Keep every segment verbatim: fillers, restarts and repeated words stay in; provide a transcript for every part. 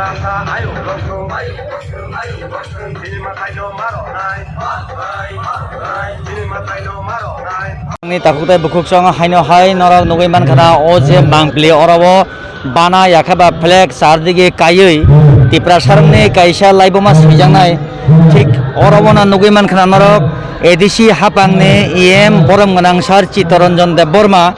Ni takhuk tei bukhuk song haino hai norok nugwi mankha na o je mangpili oro o bana yakhe ba flag char digi kaiwi Tiprasarokni kaisa laibuma swijaknai thik oro o no nugwi mankha na norok A D C hapangni E M borom gwnang sir Chittaranjan Debbarma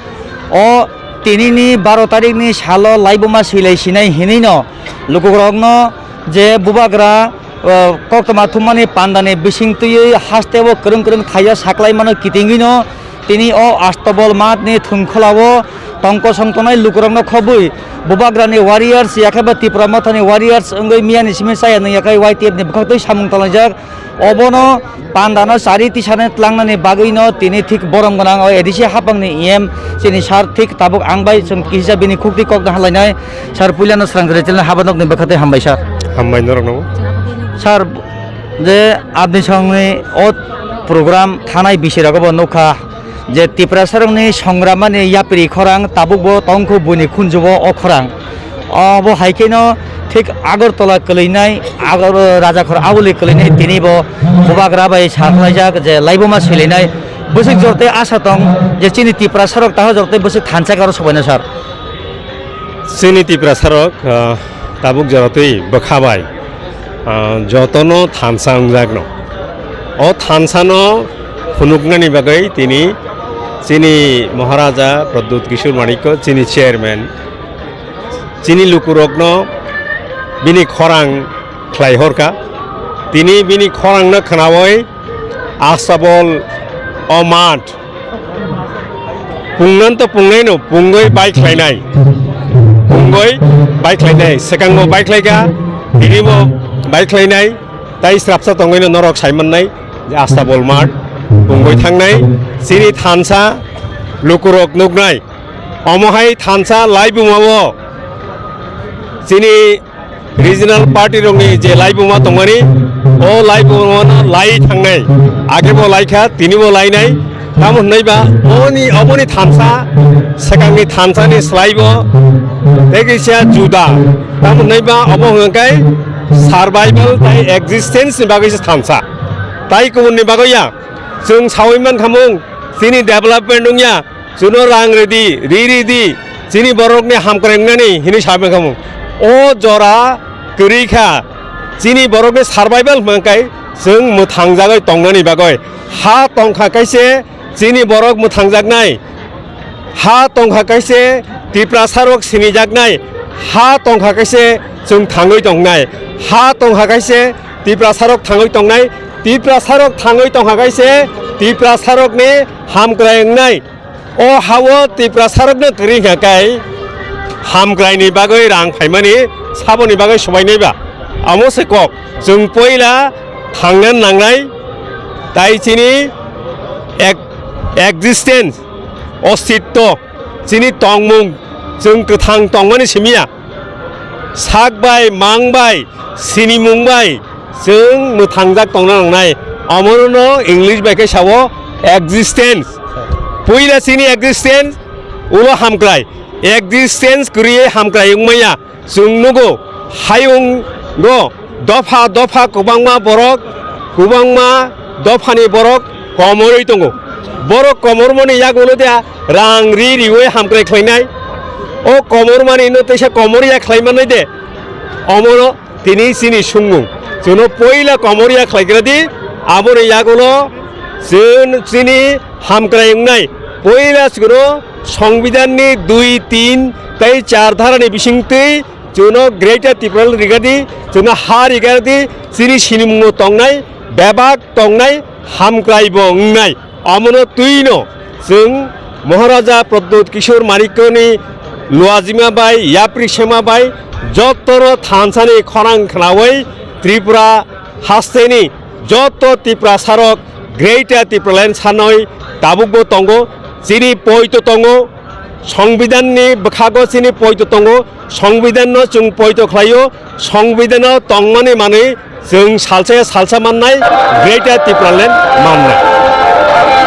o tinini baro tarikni salo laibuma swilai sinai hinwi no lukukrokno je bubagra, o, koktwma thummani pandani bising twiwi hasteo kwrwng kwrwng thaio saklaimano kitingwino tini o Astabol mathni thwngkhwlao tongkosong tongnai lukurokno khobwi bubagrani warriors yakhe ba Tipra Mothani warriors wngwi miyani simi chaya nung yakhai Y T F ni bwkhaktwi samung tangjak. Obono pandano chari tisani tlangnani bagwino tini thik borom gwnang o A D C hapangni E M chini sir thik tabuk ang bai chwng kisa bini khukti kokno halainai. Sir, puilano swrang jora chilni habanokni bwkhaktwi hambai sir. Hambai norokno. Sir, je abni songni o program thanai bisirogo bo nukha. Je Tiprasarokni songramani yapri khorang tabukbo tongkhu buini khunjubo o khorang. Obo hai kheno thik Agartala kwlwinai, Agar-, Rajakhor Auli kwlwinai tinibo bubagra bai sakhlaijak je laibuma swilainai. Bwswk jortwi asa tong je chini Tiprasarok taho jortwi bwswk thansa khe oro sobaino sir. Chini Tiprasarok, ah, tabuk jorotwi bwkha bai, ah, jotono thansa wngjakno. O thansano phunuknani bagwi tini chini Maharaja Pradyut Kishore Manikya, chini chairman, chini lukurokno bini khorang khlai horkha. Tini bini khorangno khnaui Astabol o math Pungnanto pungnaino pungoi bai khlainai. Pungoi bai khlainai. Sekango bai khlaika, tinibo bai khlainai. Tai srapsa tongoino norok saimannai je Astabol math pungoi thangnai. Chini thansa lukurok nuknai. Omo hai thansa laibumao chini regional party rokni je laibuma tongmani, o laibuma no lai thangnai. Age bo lai kha, tini bo lai nai. Tamo hwnwi ba oni, oboni thansa, swkangni thansa ni slai bo tei kisa juda. Tamo hwnwi ba obo hwnka khe survival tai existence ni bagwi se thansa. Tai kubun ni bagwi ya. Chwng sawi man khamung, chini development wngya. Chuno rang ridi, ri ridi, chini borokni hamkrai wngnani hinwi sabai khamu. O jora kwrwi kha, chini borokni survival hwnkai chwng mwthangjagwi tongnani bagwi. Ha tongkha kaise chini borok mwthangjaknai, ha tongkha kaise Tiprasarok sinijaknai, ha tongkha kaise chwng thangwi tongnai, ha tongkha kaise Tiprasarok thangwi tongnai, Tiprasarok thangwi tongkha kaise Tiprasarokni hamkrai wngnai. O hao Tiprasarokno kwrwi hwnkha khe hamkraini bagwi rang phaimani saboni bagwi swbainai ba? Amo se kok. Chwng poila thangna nangnai, tai chini ek-, existence, ostitto, chini tongmung, chwng kwthang tongmani simiya. Sak bai, mang bai, sinimung bai chwng mwthangjak tongna nangnai. Omono English bai khe sao existence. Puila chini existence ulo hamkrai. Existence kwrwiwi hamkrai wngmaya. Chwng nugo, hayungo dopha dopha kwbangma borok, kwbangma dophani borok komorwi tongo. Borok komormani yagulo de rang ri riwi hamkrai khlainai. O komormani no teisa komorya khlaimanai de. Omono tini chini sungmung. Chwngno poila komorya khlaigra di, aboni yagulo chwng chini hamkrai wngnai. Poila chwngno Songbidanni dui, tin tei char dharani bisingtwi chwngno Greater Tipraland riga di, chwngno ha riga di, chini sinimungo tongnai, bebak tongnai, hamkraibo wngnai. Omono twino chwng Maharaja Pradyut Kishore Manikyani luajima bai, yapri sema bai, jottoro thansani khorang khnaui Tripura hasteni joto Tiprasarok Greater Tipraland sanoi tabukbo tongo, chini poito tongo, Songbidanni bwkhago chini poito tongo, Songbidanno chwng poito khlaio, Songbidanno tongmani manwi chwng salsa ya salsa mannai Greater Tipraland mannai.